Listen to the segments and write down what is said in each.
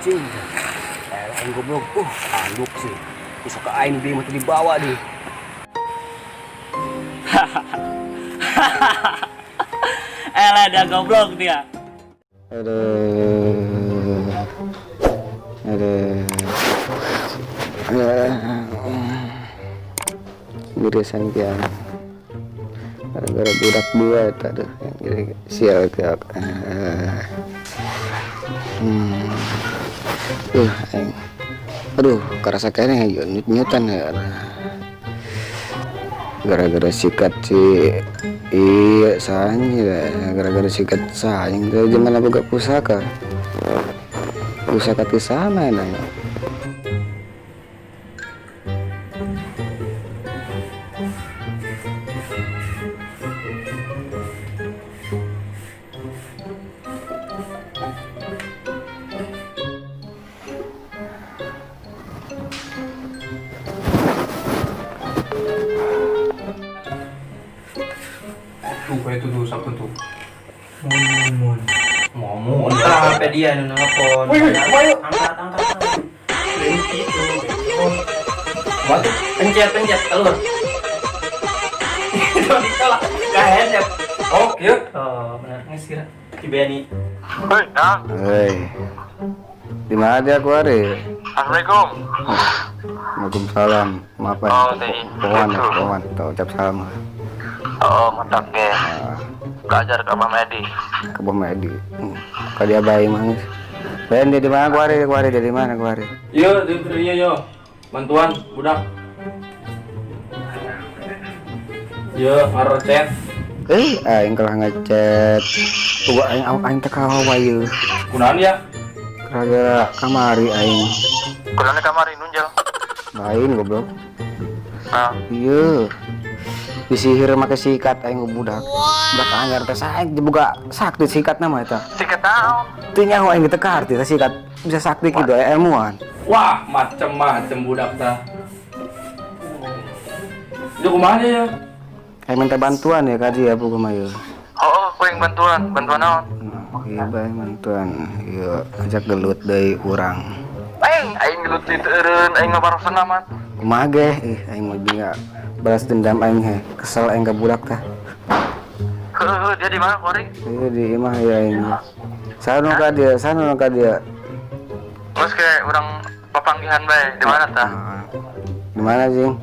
Anjing. Eh, aing goblok. Anduk sih. Pusaka aing di mah teu dibawa di. Elah, dia goblok dia. Aduh. Aduh. Birisan kian. Gara-gara budak dua eta tuh yang jadi sial ke. Aing. Aduh, karasa kayaknya nyut-nyutan ya. Gara-gara sikat si iya sanya ya, gara-gara sikat saing teh gimana boga pusaka. Pusaka ti sana ya. Tuh kayak itu tuh siapa tuh? Mun. Ngomong. Ah, HP dia nu nelpon. Wih, wih, ayo. Angkat, angkat, angkat. Itu. Batu. Pencet, pencet, keluar. Itu ditolak. Kahen ya. Oh, iya. Oh, benar nggak sih kira. Si Benny. Hei, nah, Hei. Di mana dia keluar ya? Assalamualaikum. Waalaikumsalam. Maaf ya. Oh, teh. Pohon, pohon. Tau ucap salam. Oh, mantap ge. Belajar ke Abah Medi. Ke Bang Medi. Ka dia bayi mangis. Ben dia di mana keluar ya? Keluar dia di mana keluar? Iya, iya, iya. Bantuan budak. Iya, ngarocet. Aing kalah ngechat. Tunggu aing awak aing teh kawawa ieu. Kunaon ya? Gara-gara kamari aing. Kunaon kamari nunjel. Lain goblok. Nah, Iya. Disihir make sikat aing budak. Budak anyar teh saing dibuka sakti sikat nama eta. sikat naon? Teu nyaho aing teu kaarti teh sikat bisa sakti kitu aya ilmuan. Wah, macem-macem budak tah. Itu kumaha ya? Aing minta bantuan ya ka dia buku mah ieu. Oh, oh, yang bantuan, bantuan naon? Nah, iya bae bantuan. Iya, ajak gelut deui urang. Aing, aing gelut di teu eureun, aing mah barusan amat. Kumaha ge? Ih, aing mah binga balas dendam aing he. Kesel aing ka budak tah. Heuh, dia di mana, Kori? Iya di imah ya aing. Sana ka dia, sana ka dia. Terus kayak orang papanggihan bae, di mana tah? Ah. Di mana jing?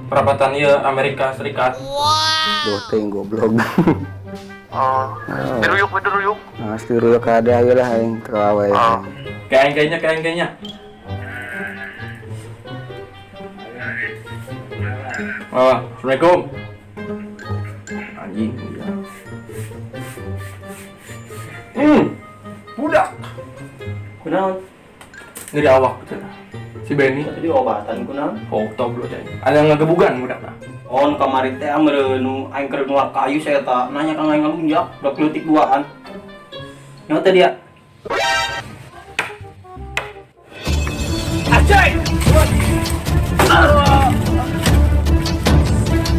Perapatan ieu Amerika Serikat. Duh teuing goblok. Oh, diruyuk, diruyuk. Nah, diruyuk ka dia ayo lah aing teu kawawa ya. Oh. Kayak kayaknya, kayak kayaknya. Oh, Assalamualaikum. Anjing, iya. Budak. Kunaon? Ngeri awak cenah. Si Benny. Tadi obatan kunaon? Oh, tau belum cai. Ada yang ngegebugan budak nah. Oh, nu kamari teh ameureun nu aing keur nguak kayu saya eta nanya ka aing ngalunjak, budak leutik duaan. Nyaho teh dia. Ajay!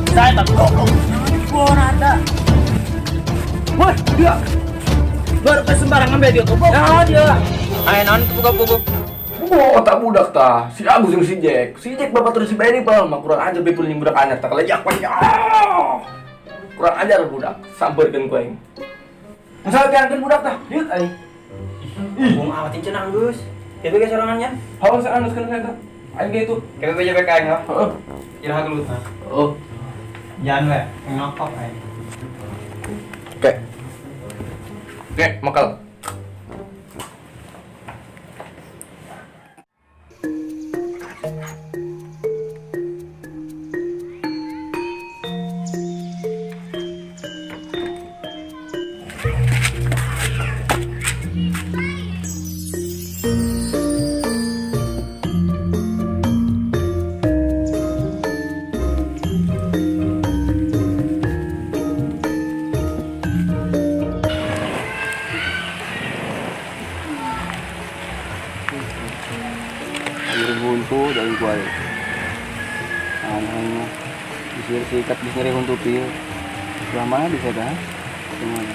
Saya tak goblok. Gua ada. Wah, dia. Baru ke sembarangan be dia goblok. Nah, dia. Ayo naon puga-pugu. Wah, otak budak tah. Si Agus yang si Jack. Si Jack bapak terus si Benny pal mah kurang ajar bepul yang budak anyar tak lejak pak. Kurang ajar budak. Sampeurkeun ku aing. Misal tiangkeun budak tah. Lihat aing. Ih, bung amat cenah geus. Kieu ge sorangannya. Hawa sa anus kana eta. Aing ge itu. Kieu BJPK aing ha. Heeh. Iraha gelut ha. Oh. Jangan we, ngokok aing. Oke. Oke, makal. Air buntu dari gua. Tangan mah. Disir sikat bisa nyeri huntu pieu. Sebelah mana bisa dah? Gimana?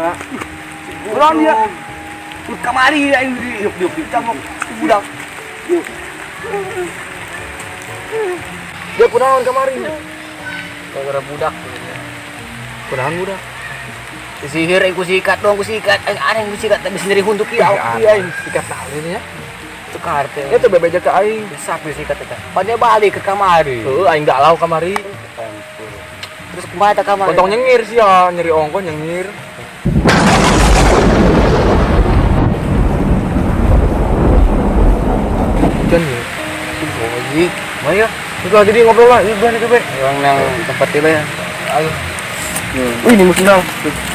dia. Pulang dia. Kamari aing Yuk yuk yuk. Kamu budak. Yuk. Dia kunaon kamari? Gara-gara budak. Kunaon budak? Sihir aing ku sikat dong, ku sikat. Aing aneh ku sikat tapi sendiri huntuk ieu. Iya aing sikat naon ini ya? Tukar teh. Itu bebeja ke aing. Sapi sikat eta. Pan dia balik ke kamari. Heuh aing galau kamari. Terus kumaha eta kamari? Potong nyengir sih ya, nyeri ongkoh nyengir. Hujan ya. Oh iya. Maya. Udah jadi ngobrol lah, ini belah nih be. Orang nang tempat itu ya. Ayo. Wih, ini musim dong.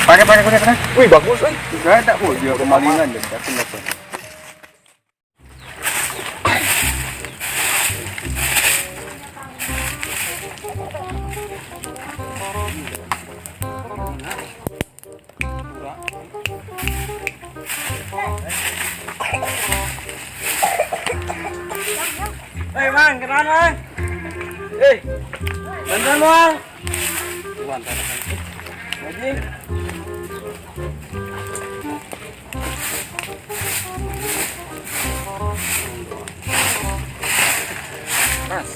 Pakai pakai pakai pakai. Wih, bagus euy. Saya tak mau dia kemalingan deh, tapi kenapa? Hei, Mang, kenalan, Mang. Eh, bantuan, Mang. Anjing. Mas.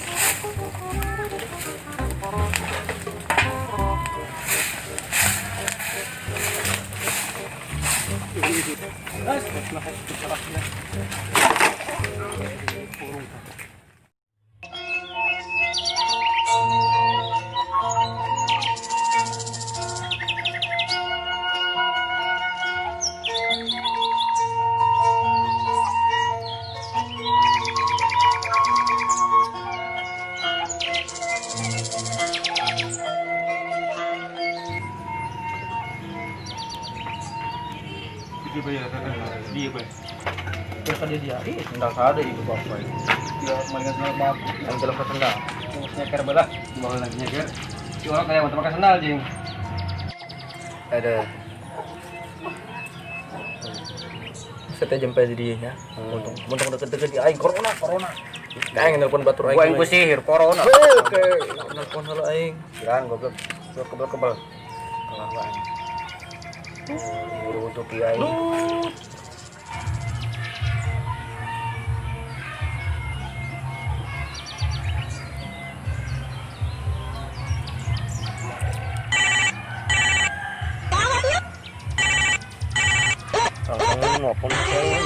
Dia dia, ih sendal sada ibu bapak. Dia kemalingan sendal bapak. Yang dalam ke sendal. Nyeker belah, bawa lagi nyeker. Si orang kayak mau pakai sendal jing. Ada. Saya jempe jadinya. Untung, untung deket-deket di aing corona, corona. Aing nelpon batur aing. Gua yang sihir corona. Oke, nelpon heula aing. Jangan goblok. Goblok kebel-kebel. Kalah wae. Buru untuk kiai. Nelpon cewek.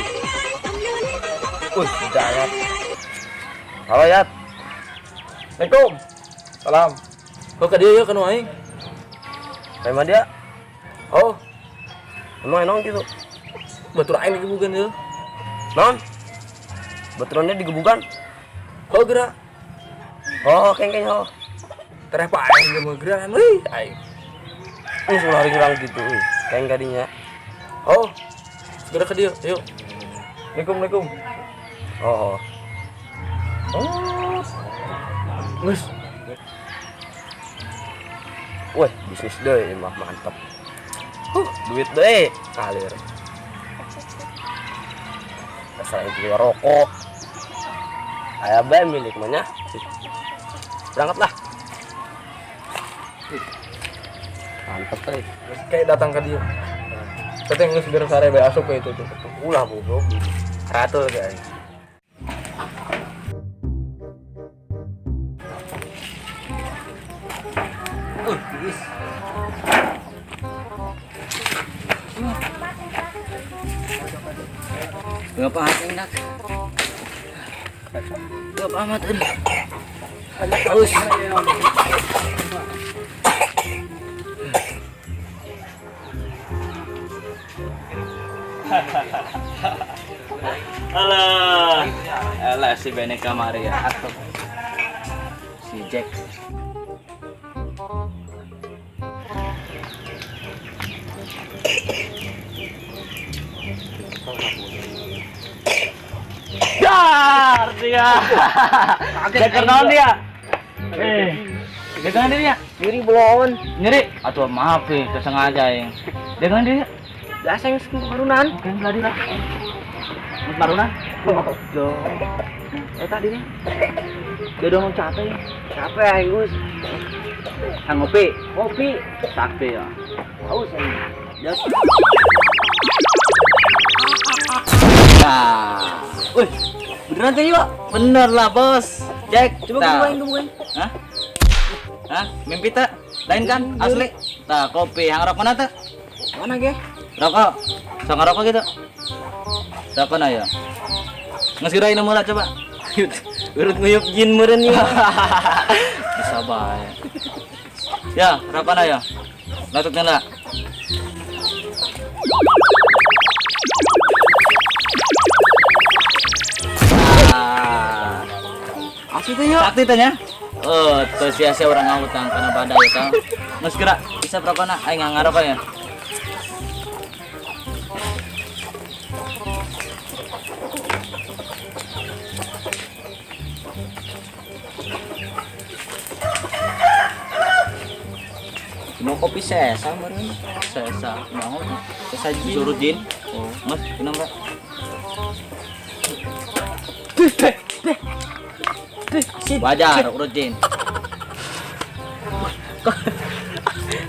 Sudah ya. Halo Yat. Assalamualaikum. Salam. Kok ke dia ya kanu aing? Memang dia. Oh, emang naon gitu. Batur aing digebukan ya. Naon? Baturannya digebukan? Oh, gerak. Oh, kengkeng oh. Tereh pak aing geus gerak euy aing. Ini lari-lari gitu euy. Keng kadinya. Oh. Segera ke dia, yuk. Assalamualaikum, Assalamualaikum. Oh. Oh. Nges. Wah, bisnis deh ini mah mantap. Duit deh, kalir. Asal itu rokok. Ayah bae milik mana? Berangkatlah. Mantap deh. Kayak datang ke dia. Tapi yang nges biar sare bae asup ke itu tuh. Ulah goblok. Ratul guys. Guys. Berapa enak? Berapa amat ini? Haus. Alah, alah si Bene kamari ya atau si Jack. Dar dia. Jack kenal dia. Dengan dia. Nyeri belon. Nyeri. Aduh maaf nih, tersengaja ya. Dengan dia. Biasa yang marunan. Oke, beladi lah. Marunan. Loh. Tadi nih. Dia udah mau capek. Capek aing, Gus. Hang ngopi. Ngopi. Sakti ya. Haus aing. Ya. Nah. Wih, beneran tuh yuk? Bener lah bos. Jack, Coba tah. gebukain, gebukain. Hah? Hah? Mimpi tak? Lain kan? Asli. Tah, kopi. Hang rokok mana tuh? Mana ge? Rokok. So ngerokok gitu. Rokok na ya. Nges geura ini mula coba. Urut nguyup jin meureun ieu. Bisa bae. Ya, rokok na ya. Latutnya lah. Ah. Asli tuh yuk. Sakti tanya. Oh, tuh sia-sia orang ngahutang karena badai ya tau. Nges geura bisa rokokna aing ngarokok ya. Mau kopi sesa meureun. Sesa, mau Sesa jin. Surut jin. Oh, mas, minum, Pak. Wajar, urut jin.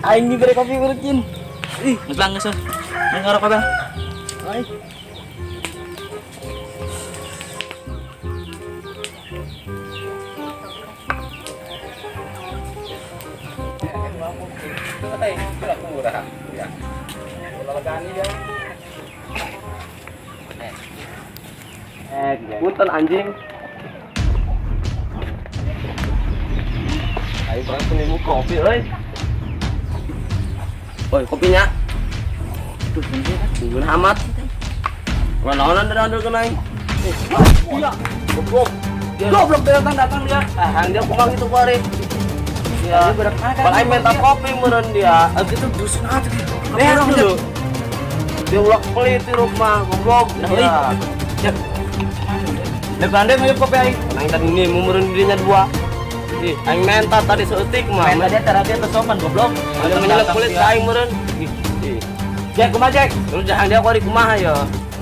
Aing diberi kopi urut jin. Ih, geus lang geus. Geus ngarokok bang. Ai. Punten anjing. Ayo perang penimu kopi euy. Oi, kopinya. Duh, tungguin amat. Naonan dari andul kena aing. Iya, goblok. Goblok dia datang datang dia. Ah, dia kumaha gitu kuari. Dia Kalau aing minta kopi meureun dia. Ah gitu dusun aja gitu. Beres dulu. Dia ulah pelit di rumah, goblok. Nah, Dia. Depan dia nguyup kopi aing. Aing tadi nih meureun dirinya dua. Ih, aing minta tadi seutik mah. Minta dia cara dia sopan goblok. Ada menyelek kulit ka aing meureun. Ih, ih. Jack kumaha Jack? Terus jangan dia kuari kumaha ya.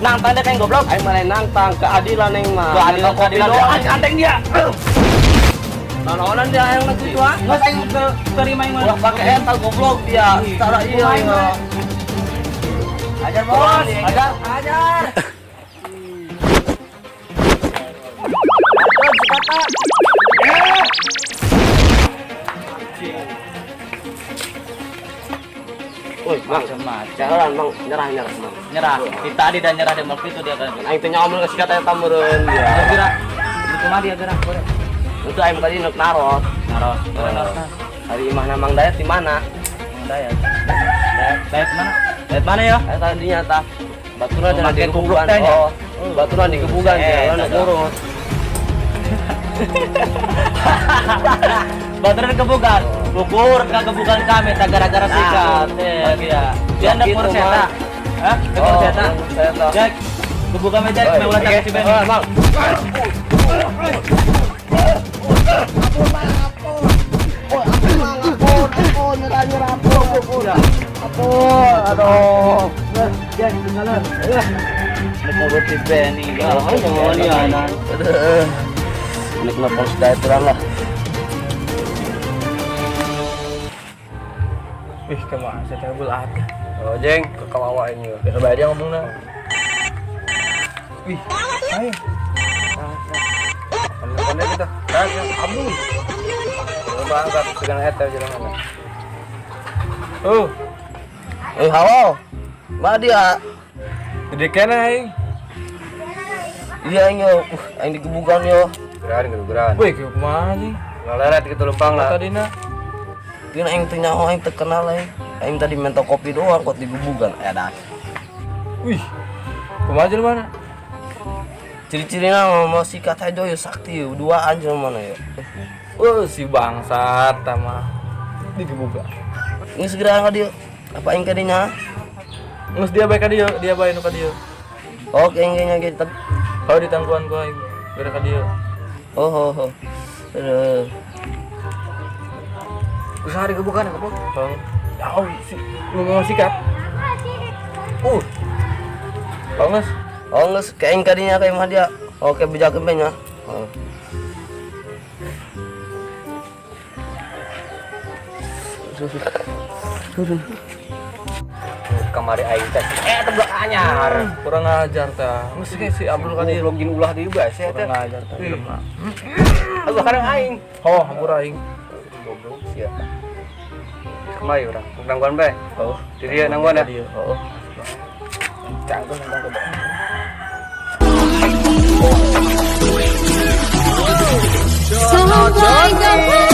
Nangtang dia kayak goblok. Aing mah lain nangtang keadilan aing mah. Keadilan Minta kopi keadilan. doang. Anteng dia. Naonan dia yang lagi tua. Geus aing terima aing Ulah pakai ental goblok dia. Secara iya iya. Ajar bos, ajar, ajar. Woi, Bang. Macam-macam. Jalan, Bang. Nyerah, nyerah, Bang. Nyerah. Di tadi dan nyerah di itu dia kan. Aing teh nyawa ke sikat eta meureun dia. Gerak. Kumaha dia gerak boleh. Itu aing tadi nuk narot. Narot. Hari imahna Mang Dayat di mana? Mang Dayat. Dayat, Dayat mana? Dayat mana ya? Aing tadi nyata. Baturan Oh, jangan make digebugan. goblok teh nya. Oh, baturan digebugan jalan eta ngurut. Baturan kebugan. Gugur kegebugan kami tak gara-gara sikat. Iya. Dia ndak Gitu, ngurus eta. Mang. Hah? Ngurus eta. Eta. Jack, gebugan me Jack, Oi, ulah oke. si Benny. Oh, Bang. Aduh. Jack, tinggalan. Nek ngurus si Benny. Oh, iya, Aduh. Nek nelpon si Dayat urang lah. Ih, kumaha saya teh ada. Oh, jeng, ke kawawa ini. Biasa bae dia ngomongna. Wih, ayo. Pandai kita. Abu. Coba angkat pegang eta jalan mana. Oh, Halo. Ma dia. gede kena aing. Iya aing yo. Aing digebugan yo. Geran, geran. Wih, kumaha anjing? Ngaleret gitu lempang lah. Tadina. Dina aing teh nyaho aing teu kenal aing. Aing tadi minta kopi doang kok digebugan. Edan. Wih. Kumaha jelema mana? Ciri-cirina mah sikat aja yo sakti yo duaan jelema mana yo. Oh, si bangsat tama digebugan. Ini segera ka dieu. Apa aing ka dinya? Geus dia bae ka dieu, dia bae nu ka dieu. Oke, aing nya ge tapi Kau ditangguhan ku aing, geura ka dieu. oh oh oh. Aduh. Usaha digebukan goblok. Oh, jauh si ngomong sikat. Oh, geus. Oh geus ka aing ka dinya ka imah dia. Oke, bejakeun bae nya. Oh. Kamari aing teh. Eh, teh budak anyar. Kurang ajar tah. Geus ge si Abdul ka dieu. Goblok jeung ulah deui bae sia teh. Kurang ajar tah. Jelema. Aduh kadang aing. Oh, hampura aing. Goblok sia. Kemari urang. Nangguan bae. Oh, Di dieu nangguan ya. Dieu, heeh. Canggung nangguan. Sampai jumpa.